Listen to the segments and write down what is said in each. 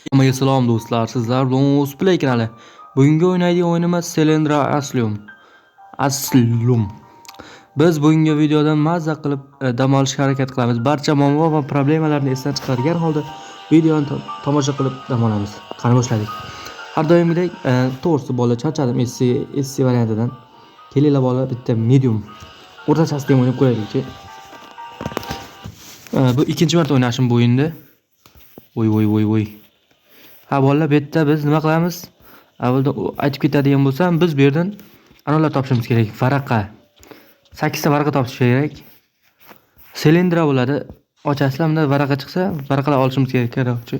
Hammaga salom do'stlar, sizlar bilan O'zplay kanali. Bugungi o'ynaydigan o'yinimiz Selendra Asylum. Asylum. Biz bugungi videoda mazza qilib dam olishga harakat qilamiz. Barcha muammo va problemalarni esdan chiqargan holda videoni tomosha qilib dam olamiz. Qani boshladik. Har doimgidek, to'g'risi bola charchadim SC variantidan. Kelinglar bola bitta medium o'rtachasida ham o'ynab ko'raylikchi. Bu ikkinchi marta o'ynashim bu o'yinda. Voy voy voy voy. Ha bolalar, bu yerda biz nima qilamiz? Avvalda aytib ketadigan bo'lsam, biz bu yerdan analar topishimiz kerak. Varaqa. 8 ta varaqa topish kerak. Selendra bo'ladi. Ochasizlar, bunda varaqa chiqsa, varaqalar olishimiz kerak, короче.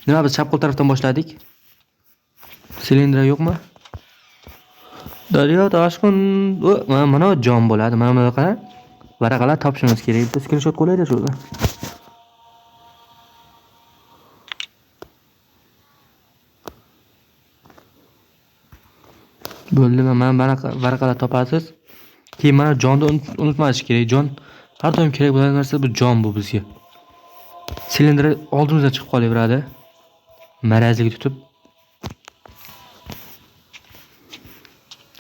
Nima biz chap qo'l tarafdan boshladik? Selendra yo'qmi? Daryo toshqin, mana jon bo'ladi. Mana bunaqa varaqalar topishimiz kerak. Bitta skrinshot qo'yaylik shu yerda. Bo'ldi, mana varaqalar topasiz. Keyin mana jonni unutmaslik kerak. Jon har doim kerak bo'lgan narsa, bu jon bu bizga. Silindr oldimizdan chiqib qolaveradi. Marazligi tutib.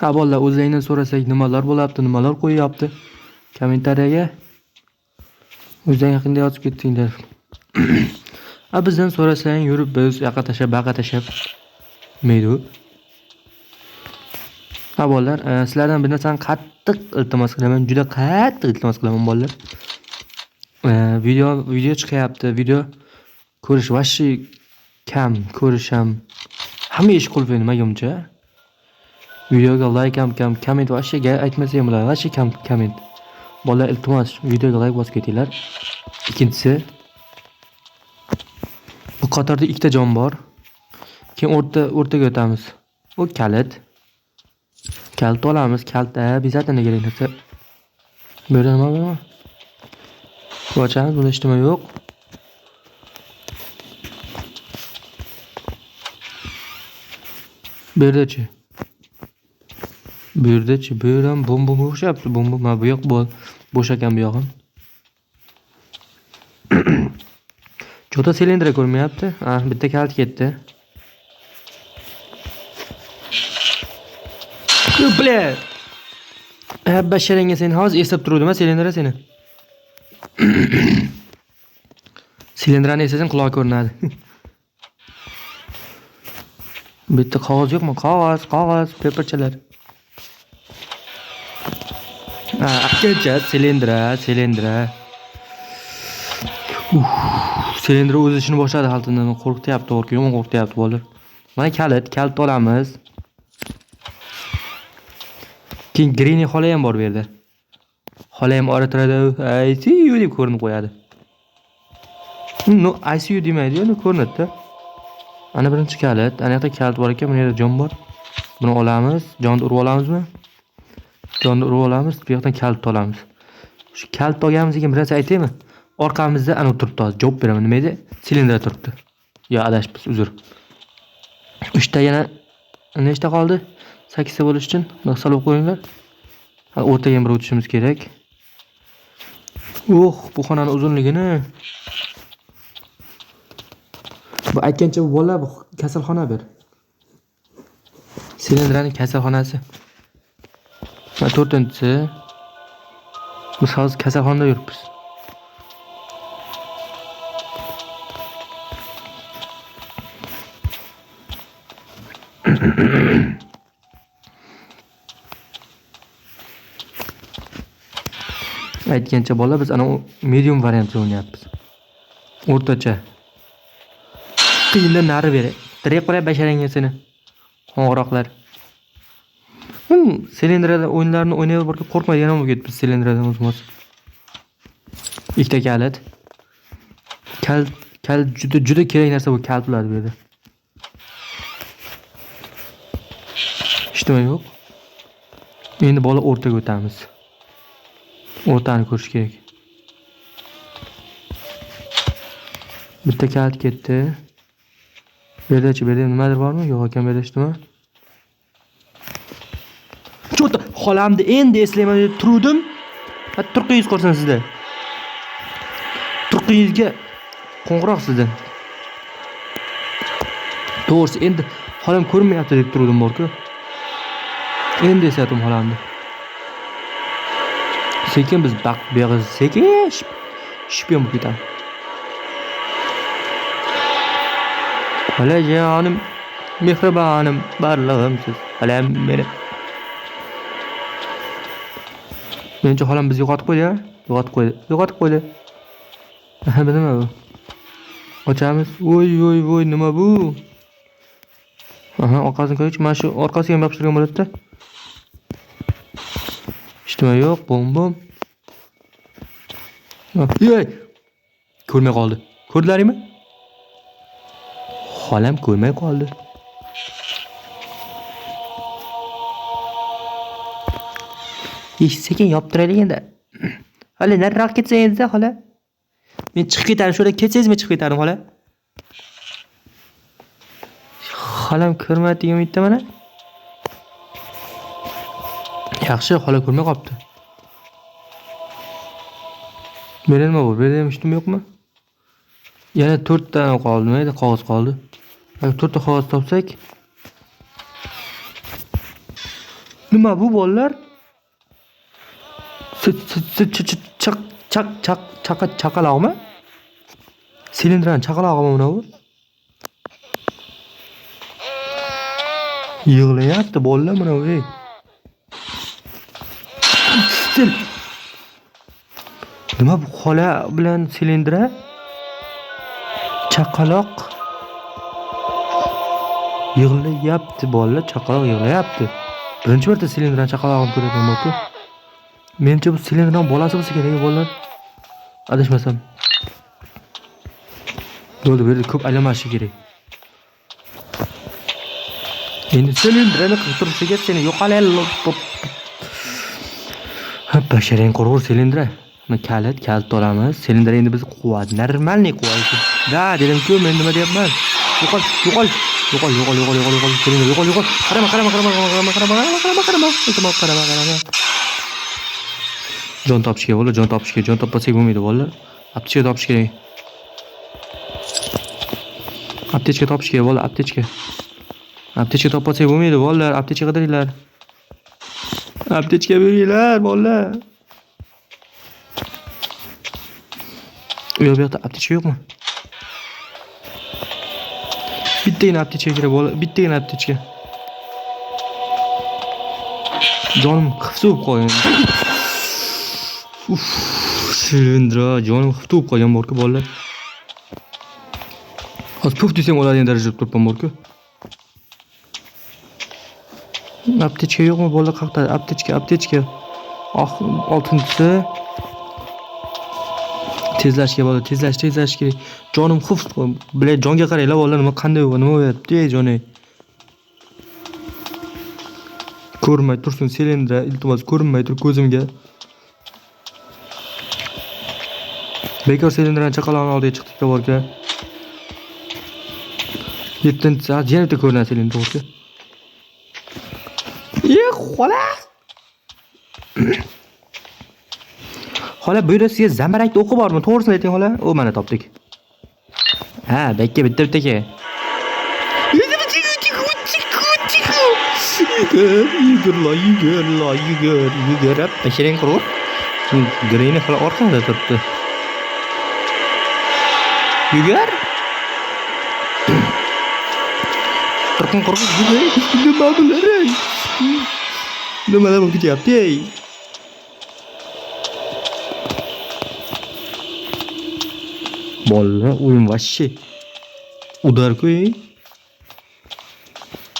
Ha bolalar, o'zlaringdan so'rasak nimalar bo'lyapti, nimalar qo'yyapti kommentariyaga o'zlaring haqida yozib ketdinglar. Ha bizdan so'rasang yurib biz yoqqa tashlab, baqa tashlab mayli. Ha bolalar, sizlardan bir narsani qattiq iltimos qilaman, juda qattiq iltimos qilaman bolalar. Video chiqyapti, video ko'rish vashi kam, ko'rish ham hamma ish qulf nimaga uncha? Videoga like ham kam, komment vashi aytmasa ham bo'ladi, vashi kam komment. Bolalar iltimos videoga like bosib ketinglar. Ikkinchisi, bu qatorda ikkita jon bor. Keyin o'rtaga o'tamiz. Bu kalit. Kalit olamiz, kalit, обязательно kerak narsa. Bu yerda nima bor? Bu ochamiz, bunda hech nima yo'q. Bu yerdachi? Bu yerdachi? Bu yer ham bomba o'xshayapti, bomba. Mana bu yoq bo'sh ekan bu yoq ham. Cho'ta silindra ko'rinmayapti. Ha, bitta kalit ketdi. Бля! Basharangga seni hozir eslab turuvdim, ha, silindra seni. Silindrani eslasang quloq ko'rinadi. Bu yerda qog'oz yo'qmi? Qog'oz, qog'oz, paperchalar. Ha, akacha, silindra, silindra. Uff, silindra o'z ishini boshladi halidan, qo'rqityapti, to'g'ri, yomon qo'rqityapti bolalar. Mana kalit, kalit olamiz. Keyin Granny xola ham bor bu yerda. Xola ham ora turadi, I see you deb ko'rinib qo'yadi. No, I see you demaydi, uni ko'rinadi-da. Ana birinchi kalit, ana yoqda kalit bor ekan, bu yerda jon bor. Buni olamiz, jonni urib olamizmi? Jonni urib olamiz, bu yoqdan kalit olamiz. Shu kalit olganimizdan keyin bir narsa aytaymi? Orqamizda ana turibdi hozir, javob beraman, nima edi? Silindr turibdi. Yo, adashibmiz, uzr. 3ta yana nechta qoldi? 8 ta bo'lish uchun hisoblab qo'yinglar. Ha, o'rtaga ham bir o'tishimiz kerak. Oh, bu xonani uzunligini. Bu aytgancha bu bolalar bu kasalxona bir. Silindraning kasalxonasi. Va to'rtinchisi. Biz hozir kasalxonada yuribmiz. Aytgancha bola biz ana u medium variantida o'ynayapmiz. O'rtacha. Qiyindan nari beri. Direkt qo'yib basharangga seni. Qo'ng'iroqlar. Silindrada o'yinlarni o'ynay borib qo'rqmaydigan ham bo'lib ketibmiz silindradan o'zimiz. Ikkita kalit. Kalit juda, juda kerak narsa bu kalit bo'ladi bu yerda. Hech nima yo'q. Endi bola o'rtaga o'tamiz. O'rtani ko'rish kerak. Bitta kalit ketdi. Bu yerdachi, bu yerda nimadir bormi? Yo'q ekan, bu yerda hech nima. Cho'ta xolamni endi eslayman deb turuvdim. Ha, turqingiz qolsin sizda. Turqingizga qo'ng'iroq sizda. To'g'risi endi xolam ko'rinmayapti deb turdim borku. Endi esladim xolamni. Sekin biz baq buyog'i sekin shpion bo'lib ketamiz. Xolajonim, mehribonim, barlig'imsiz xolam meni. Menimcha xolam bizni yo'qotib qo'ydi, yo'qotib qo'ydi, yo'qotib qo'ydi. Aha, bu nima bu? Ochamiz. Voy, voy, voy, nima bu? Aha, orqasini ko'raylik. Mana shu orqasiga ham yopishtirgan bo'ladi-da. Hech nima yo'q, bom-bom. Ey! Ko'rmay qoldi. Ko'rdilaringmi? Xolam ko'rmay qoldi. Eshik sekin yoptiraylik endi. Xola, nariroq ketsangiz, xola. Men chiqib ketardim, shu yerdan ketsangiz men chiqib ketardim, xola. Xolam ko'rmadi degan umidda mana. Yaxshi, xola ko'rmay qolibdi. Bu yerda nima bor? Bu yerda ham hech nima yo'qmi? Yana 4 ta qoldi, nima edi? Qog'oz qoldi. Agar 4 ta qog'oz topsak. Nima bu bolalar? Chaq chaq chaq chaqa chaqaloqmi? Silindrani chaqalog'imi mana bu? Yig'layapti bolalar mana bu, ey. Stil. Nima bu xola bilan silindra? Chaqaloq yig'layapti bolalar, chaqaloq yig'layapti. Birinchi marta silindrani chaqalog'ini ko'ryapman bu. Menimcha bu silindraning bolasi bo'lsa kerak bolalar. Adashmasam. Bo'ldi, bu yerda ko'p aylanmashi kerak. Endi silindrani qilib turishiga seni yo'qolay. Ha, basharang qurg'ur silindra. Mana kalit, kalit olamiz. Silindra endi bizni quvadi, normalniy quvadi. Da, dedim-ku, men nima deyapman? Yo'qol, yo'qol, yo'qol, yo'qol, yo'qol, yo'qol, yo'qol, silindra, yo'qol, yo'qol. Qarama, qarama, qarama, qarama, qarama, qarama, qarama, qarama, iltimos, qarama, qarama. Jon topish kerak, bolalar, jon topish kerak. Jon topmasak bo'lmaydi, bolalar. Aptechka topish kerak. Aptechka topish kerak, bolalar, aptechka. Aptechka topmasak bo'lmaydi, bolalar, aptechka qidiringlar. Aptechka beringlar, bolalar. U yoq bu yoqda aptechka yo'qmi? Bittagina aptechka kerak, bolalar, bittagina aptechka. Jonim xifti bo'lib qolgan. Uf, silindra, jonim xifti bo'lib qolgan borku, bolalar. Hozir puf desam o'ladigan darajada turibman borku. Aptechka yo'qmi, bolalar, qayerda? Aptechka, aptechka. Oh, oltinchisi. Tezlash kerak, bolalar, tezlash, tezlash kerak. Jonim xuf, bilan jonga qaranglar, bolalar, nima qanday, nima bo'lyapti, ey joney. Ko'rinmay tursin silindra, iltimos, ko'rinmay tur ko'zimga. Bekor silindrani chaqalog'ini oldiga chiqdik borka. 7-chi, yana bitta ko'rinadi silindra borka. Ye, xola. Xola, bu yerda sizga zambarakni o'qi bormi? To'g'risini ayting, xola. U mana topdik. Ha, bekka bitta bitta ke. Yugur, yugur, la, yugur, la, yugur, yugur. Basharing qurur. Grini xola orqangda turibdi. Yugur. Turqin qurg'ur, yugur. Nima bular, ey? Nimalar bo'lib ketyapti, ey? Bolalar, o'yin вообще udarku, ey.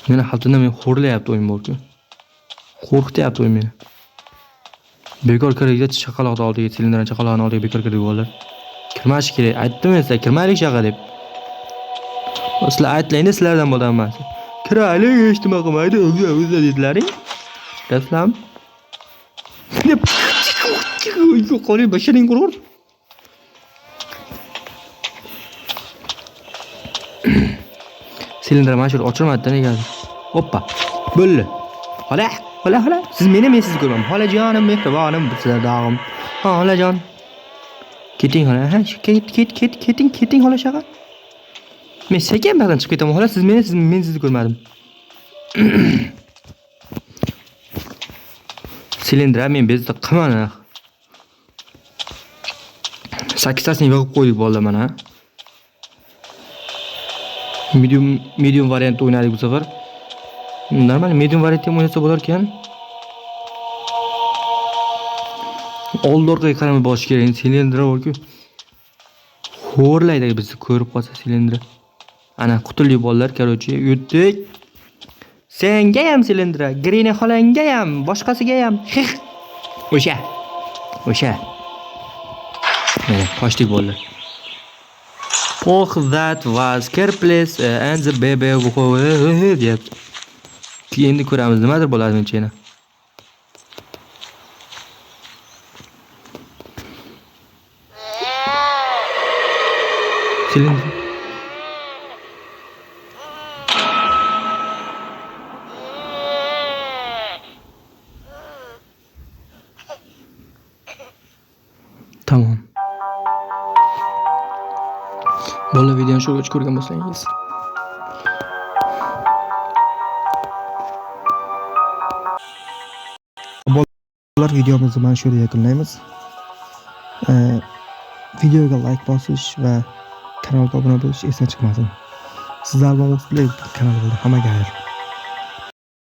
Meni xaltamda meni xo'rlayapti o'yin borku. Qo'rqityapti o'yin meni. Bekor kirdik, chaqaloqni oldiga, silindrani chaqaloqni oldiga bekor kirdik bolalar. Kirmash kerak. Aytdim men sizlarga, kirmaylik shaqa deb. Sizlar aytlayinda sizlardan bo'ldi hammasi. Kiraylik, hech nima qilmaydi, o'zi o'zi dedilaring. Bilasizlarmi? Yo'qoling, basharing qurur. Silindra mana shu yerda ochilmadi-da negadir. Hoppa. Bo'ldi. Xola, xola, xola. Siz meni, men sizni ko'rman. Xolajonim, mehribonim, sizlar dog'im. Ha, xolajon. Keting xola. Ha, ket, ket, ket, keting, keting xola shaqa. Men sekin buyoqdan chiqib ketaman. Xolos, siz meni, siz men sizni ko'rmadim. Silindra men bezovta qilma. 8tasini yig'ib qo'ydik bolalar mana. Medium variantda o'ynadik bu safar. Normal medium variantda ham o'ynasa bo'lar ekan. Oldi orqaga qaramay bosish kerak. Silindra borku. Xo'rlaydi bizni ko'rib qolsa Silindra. Ana qutuldik bolalar, короче, yutdik. Senga ham Silindra, Grini xolangga ham, boshqasiga ham. Xix. O'sha. O'sha. Mana qochdik bolalar. Oh, that was careless and the baby deyapti. Endi ko'ramiz nimadir bo'ladi menimcha yana. Silindra. Tamom. Bolalar, videoni shu ko'rgan bo'lsangiz, Bolalar, videomizni mana shu yerda yakunlaymiz. Videoga like bosish va kanalga obuna bo'lish esdan chiqmasin. Sizlar bilan kanal bo'ldi. Hammaga xayr.